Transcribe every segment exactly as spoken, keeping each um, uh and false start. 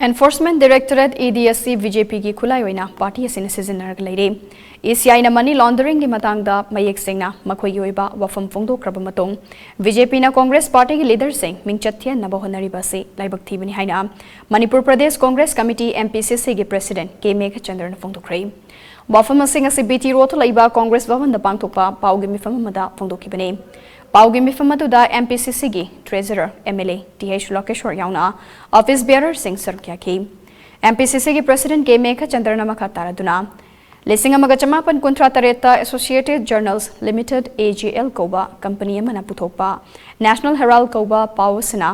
Enforcement Directorate, ED ꯑꯁꯤ BJPꯒꯤ ꯈꯨꯠꯂꯥꯏ ꯑꯣꯏꯅ ꯄꯥꯔꯇꯤ ꯑꯁꯤꯅ ꯁꯤꯖꯤꯟꯅꯔꯒ ꯂꯩꯔꯦ꯫ ECIꯅ money launderingꯒꯤ ꯃꯇꯥꯡꯗ ꯃꯌꯦꯛ ꯁꯦꯡꯅ ꯃꯈꯣꯏꯒꯤ ꯑꯣꯏꯕ ꯋꯥꯐꯝ ꯐꯣꯡꯗꯣꯛꯈ꯭ꯔꯕ ꯃꯇꯨꯡ, BJPꯅ ꯀꯣꯡꯒ꯭ꯔꯦꯁ ꯄꯥꯔꯇꯤꯒꯤ ꯂꯤꯗꯔꯁꯤꯡ ꯃꯤꯡꯆꯠ ꯊꯤꯍꯟꯅꯕ ꯍꯣꯠꯅꯔꯤꯕ ꯑꯁꯤ ꯂꯥꯏꯕꯛ ꯊꯤꯕꯅꯤ ꯍꯥꯏꯅ ꯃꯅꯤꯄꯨꯔ ꯄ꯭ꯔꯗꯦꯁ ꯀꯣꯡꯒ꯭ꯔꯦꯁ ꯀꯃꯤꯇꯤ, MPCCꯒꯤ ꯄ꯭ꯔꯦꯁꯤꯗꯦꯟꯠ ꯀꯦ ꯃꯦꯘꯆꯟꯗ꯭ꯔꯅ ꯐꯣꯡꯗꯣꯛꯈ꯭ꯔꯦ꯫ ꯋꯥꯐꯝ ꯑꯁꯤꯡ ꯑꯁꯤ BT Roadꯇ ꯂꯩꯕ ꯀꯣꯡꯒ꯭ꯔꯦꯁ ꯚꯕꯟꯗ ꯄꯥꯡꯊꯣꯛꯄ ꯄꯥꯎꯒꯤ ꯃꯤꯐꯝ ꯑꯃꯗ ꯐꯣꯡꯗꯣꯛꯈꯤꯕꯅꯤ꯫ ꯄꯥꯎꯒꯤ ꯃꯤꯐꯝ ꯑꯗꯨꯗ MPCCꯒꯤ treasurer MLA ꯇꯤꯍꯩꯁ ꯂꯣꯀꯦꯁꯣꯔ ꯌꯥꯎꯅ office bearerꯁꯤꯡ ꯁꯔꯨꯛ ꯌꯥꯈꯤ꯫ MPCCꯒꯤ ꯄ꯭ꯔꯦꯁꯤꯗꯦꯟꯠ ꯀꯦ ꯃꯦꯘꯆꯟꯗ꯭ꯔꯅ ꯃꯈꯥ ꯇꯥꯔꯗꯨꯅ, ꯂꯤꯁꯤꯡ ꯑꯃꯒ ꯆꯃꯥꯄꯟ ꯀꯨꯟꯊ꯭ꯔꯥ ꯇꯔꯦꯠꯇ Associated Journals Limited, AJL ꯀꯧꯕ ꯀꯝꯄꯅꯤ ꯑꯃꯅ ꯄꯨꯊꯣꯛꯄ National Herald ꯀꯧꯕ ꯄꯥꯎ ꯑꯁꯤꯅ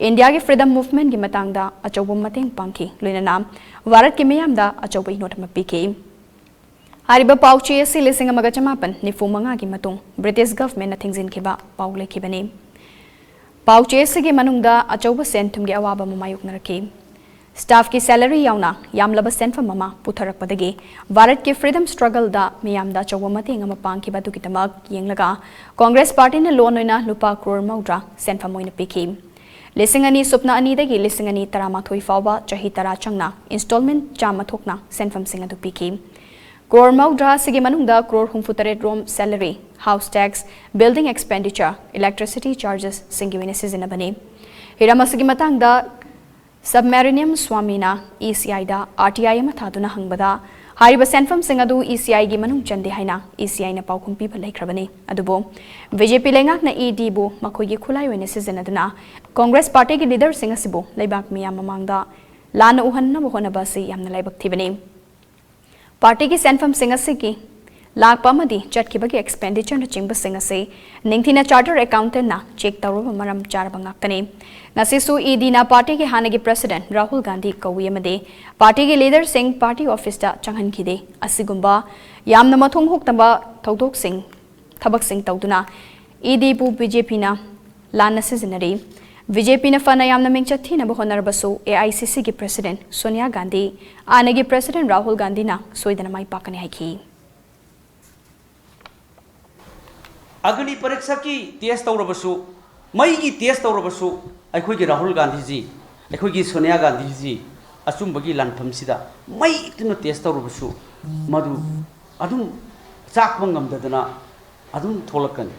ꯏꯟꯗꯤꯌꯥꯒꯤ freedom movementꯀꯤ ꯃꯇꯥꯡꯗ ꯑꯆꯧꯕ ꯃꯇꯦꯡ ꯄꯥꯡꯈꯤ, ꯂꯣꯏꯅꯅ ꯚꯥꯔꯠꯀꯤ ꯃꯤꯌꯥꯝꯗ ꯑꯆꯧꯕ ꯏꯅꯣꯠ ꯑꯃ ꯄꯤꯈꯤ꯫ ꯍꯥꯏꯔꯤꯕ ꯄꯥꯎ ꯆꯦ ꯑꯁꯤ ꯂꯤꯁꯤꯡ ꯑꯃꯒ ꯆꯃꯥꯄꯟ ꯅꯤꯐꯨ ꯃꯉꯥꯒꯤ ꯃꯇꯨꯡ British governmentꯅ ꯊꯤꯡꯖꯤꯟꯈꯤꯕ ꯄꯥꯎ ꯂꯩꯈꯤꯕꯅꯤ꯫ ꯄꯥꯎ ꯆꯦ ꯑꯁꯤꯒꯤ ꯃꯅꯨꯡꯗ ꯑꯆꯧꯕ ꯁꯦꯟ ꯊꯨꯝꯒꯤ ꯑꯋꯥꯕ ꯑꯃ ꯃꯥꯌꯣꯛꯅꯔꯛꯈꯤ꯫ Staffꯀꯤ salary ꯌꯥꯎꯅ ꯌꯥꯝꯂꯕ ꯁꯦꯟꯐꯝ ꯑꯃ ꯄꯨꯊꯔꯛꯄꯗꯒꯤ ꯚꯥꯔꯠꯀꯤ freedom struggleꯗ ꯃꯤꯌꯥꯝꯗ ꯑꯆꯧꯕ ꯃꯇꯦꯡ ꯑꯃ ꯄꯥꯡꯈꯤꯕ ꯑꯗꯨꯒꯤꯗꯃꯛ ꯌꯦꯡꯂꯒ ꯀꯣꯡꯒ꯭ꯔꯦꯁ ꯄꯥꯔꯇꯤꯅ loan ꯑꯣꯏꯅ ꯂꯨꯄꯥ ꯀ꯭ꯔꯣꯔ ꯃꯧꯗ꯭ꯔꯥ ꯁꯦꯟꯐꯝ ꯑꯣꯏꯅ ꯄꯤꯈꯤ꯫ ꯂꯤꯁꯤꯡ ꯑꯅꯤ ꯁꯨꯞꯅ ꯑꯅꯤꯗꯒꯤ ꯂꯤꯁꯤꯡ ꯑꯅꯤ ꯇꯔꯥꯃꯥꯊꯣꯏ ꯐꯥꯎꯕ ꯆꯍꯤ ꯇꯔꯥ ꯆꯪꯅ installment ꯆꯥꯝꯃ ꯊꯣꯛꯅ ꯁꯦꯟꯐꯝꯁꯤꯡ ꯑꯗꯨ ꯄꯤꯈꯤ꯫ ꯀ꯭ꯔꯣꯔ ꯃꯧꯗ꯭ꯔꯥ ꯑꯁꯤꯒꯤ ꯃꯅꯨꯡꯗ ꯀ꯭ꯔꯣꯔ ꯍꯨꯝꯐꯨꯇꯔꯦꯠ ꯔꯣꯝ salary, house tax, building expenditure, electricity chargesꯁꯤꯡꯒꯤ ꯑꯣꯏꯅ ꯁꯤꯖꯤꯟꯅꯕꯅꯤ꯫ ꯍꯤꯔꯝ ꯑꯁꯤꯒꯤ ꯃꯇꯥꯡꯗ Subramaniam Swamyꯅ ECIꯗ RTI ꯑꯃ ꯊꯥꯗꯨꯅ ꯍꯪꯕꯗ, ꯍꯥꯏꯔꯤꯕ ꯁꯦꯟꯐꯝꯁꯤꯡ ꯑꯗꯨ ECIꯒꯤ ꯃꯅꯨꯡ ꯆꯟꯗꯦ ꯍꯥꯏꯅ ECIꯅ ꯄꯥꯎꯈꯨꯝ ꯄꯤꯕ ꯂꯩꯈ꯭ꯔꯕꯅꯤ꯫ ꯑꯗꯨꯕꯨ BJP ꯂꯩꯉꯥꯛꯅ EDꯕꯨ ꯃꯈꯣꯏꯒꯤ ꯈꯨꯠꯂꯥꯏ ꯑꯣꯏꯅ ꯁꯤꯖꯤꯟꯅꯗꯨꯅ ꯀꯣꯡꯒ꯭ꯔꯦꯁ ꯄꯥꯔꯇꯤꯒꯤ ꯂꯤꯗꯔꯁꯤꯡ ꯑꯁꯤꯕꯨ ꯂꯩꯕꯥꯛ ꯃꯤꯌꯥꯝ ꯃꯃꯥꯡꯗ ꯂꯥꯟꯅ ꯎꯍꯟꯅꯕ ꯍꯣꯠꯅꯕ ꯑꯁꯤ ꯌꯥꯝꯅ ꯂꯥꯏꯕꯛ ꯊꯤꯕꯅꯤ꯫ ꯄꯥꯔꯇꯤꯒꯤ ꯁꯦꯟꯐꯝꯁꯤꯡ ꯑꯁꯤꯒꯤ ꯂꯥꯛꯄ ꯑꯃꯗꯤ ꯆꯠꯈꯤꯕꯒꯤ expenditureꯅꯆꯤꯡꯕꯁꯤꯡ ꯑꯁꯤ ꯅꯤꯡꯊꯤꯅ chartered accountantꯅ check ꯇꯧꯔꯕ ꯃꯔꯝ ꯆꯥꯔꯕ ꯉꯥꯛꯇꯅꯤ꯫ ꯉꯁꯤꯁꯨ EDꯅ ꯄꯥꯔꯇꯤꯒꯤ ꯍꯥꯟꯅꯒꯤ president ꯔꯥꯍꯨꯜ ꯒꯥꯟꯙꯤ ꯀꯧꯏ ꯑꯃꯗꯤ ꯄꯥꯔꯇꯤꯒꯤ ꯂꯤꯗꯔꯁꯤꯡ ꯄꯥꯔꯇꯤ ꯑꯣꯐꯤꯁꯇ ꯆꯪꯍꯟꯈꯤꯗꯦ꯫ ꯑꯁꯤꯒꯨꯝꯕ ꯌꯥꯝꯅ ꯃꯊꯣꯡ ꯍꯨꯛꯇꯕ ꯊꯧꯗꯣꯛꯁꯤꯡ, ꯊꯕꯛꯁꯤꯡ ꯇꯧꯗꯨꯅ EDꯕꯨ BJPꯅ ꯂꯥꯟꯅ ꯁꯤꯖꯤꯟꯅꯔꯤ꯫ BJPꯅ ꯐꯅ ꯌꯥꯝꯅ ꯃꯤꯡꯆꯠ ꯊꯤꯅꯕ ꯍꯣꯠꯅꯔꯕꯁꯨ AICCꯒꯤ president ꯁꯣꯅꯤꯌꯥ ꯒꯥꯟꯙꯤ, ꯍꯥꯟꯅꯒꯤ president ꯔꯥꯍꯨꯜ ꯒꯥꯟꯙꯤꯅ ꯁꯣꯏꯗꯅ ꯃꯥꯏ ꯄꯥꯛꯀꯅꯤ ꯍꯥꯏꯈꯤ꯫ ꯑꯒꯅꯤ ꯄꯔꯤꯛꯁꯥꯒꯤ test ꯇꯧꯔꯕꯁꯨ, ꯃꯩꯒꯤ test ꯇꯧꯔꯕꯁꯨ, ꯑꯩꯈꯣꯏꯒꯤ ꯔꯥꯍꯨꯜ ꯒꯥꯟꯙꯤꯖꯤ, ꯑꯩꯈꯣꯏꯒꯤ ꯁꯣꯅꯤꯌꯥ ꯒꯥꯟꯙꯤꯖꯤ, ꯑꯆꯨꯝꯕꯒꯤ ꯂꯥꯟꯐꯝꯁꯤꯗ ꯃꯩ ꯇꯤꯟꯅ ꯇꯦꯁ ꯇꯧꯔꯕꯁꯨ ꯃꯗꯨ ꯑꯗꯨꯝ ꯆꯥꯛꯄ ꯉꯝꯗꯗꯅ ꯑꯗꯨꯝ ꯊꯣꯛꯂꯛꯀꯅꯤ꯫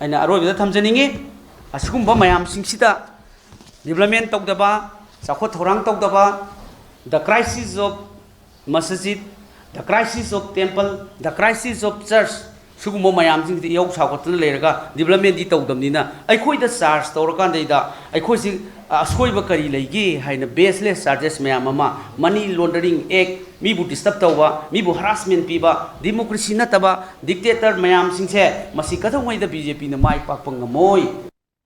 ꯑꯩꯅ ꯑꯔꯣꯏꯕꯗ ꯊꯝꯖꯅꯤꯡꯉꯤ, ꯑꯁꯤꯒꯨꯝꯕ ꯃꯌꯥꯝꯁꯤꯡꯁꯤꯗ development ꯇꯧꯗꯕ, ꯆꯥꯎꯈꯠ ꯊꯧꯔꯥꯡ ꯇꯧꯗꯕ, the crisis of masjid, the crisis of temple, the crisis of church, ꯁꯤꯒꯨꯝꯕ ꯃꯌꯥꯝꯁꯤꯡꯁꯤꯗ ꯏꯍꯧ ꯁꯥꯎꯒꯠꯇꯅ ꯂꯩꯔꯒ developmentꯗꯤ ꯇꯧꯗꯕꯅꯤꯅ ꯑꯩꯈꯣꯏꯗ charge ꯇꯧꯔꯀꯥꯟꯗꯩꯗ ꯑꯩꯈꯣꯏꯁꯤ ꯑꯁꯣꯏꯕ ꯀꯔꯤ ꯂꯩꯒꯦ ꯍꯥꯏꯅ baseless charges ꯃꯌꯥꯝ ꯑꯃ, money laundering act, ꯃꯤꯕꯨ disturb ꯇꯧꯕ, ꯃꯤꯕꯨ harassment ꯄꯤꯕ, democracy ꯅꯠꯇꯕ dictator ꯃꯌꯥꯝꯁꯤꯡꯁꯦ ꯃꯁꯤ ꯀꯩꯗꯧꯉꯩꯗ BJPꯅ ꯃꯥꯏ ꯄꯥꯛꯄ ꯉꯝꯃꯣꯏ꯫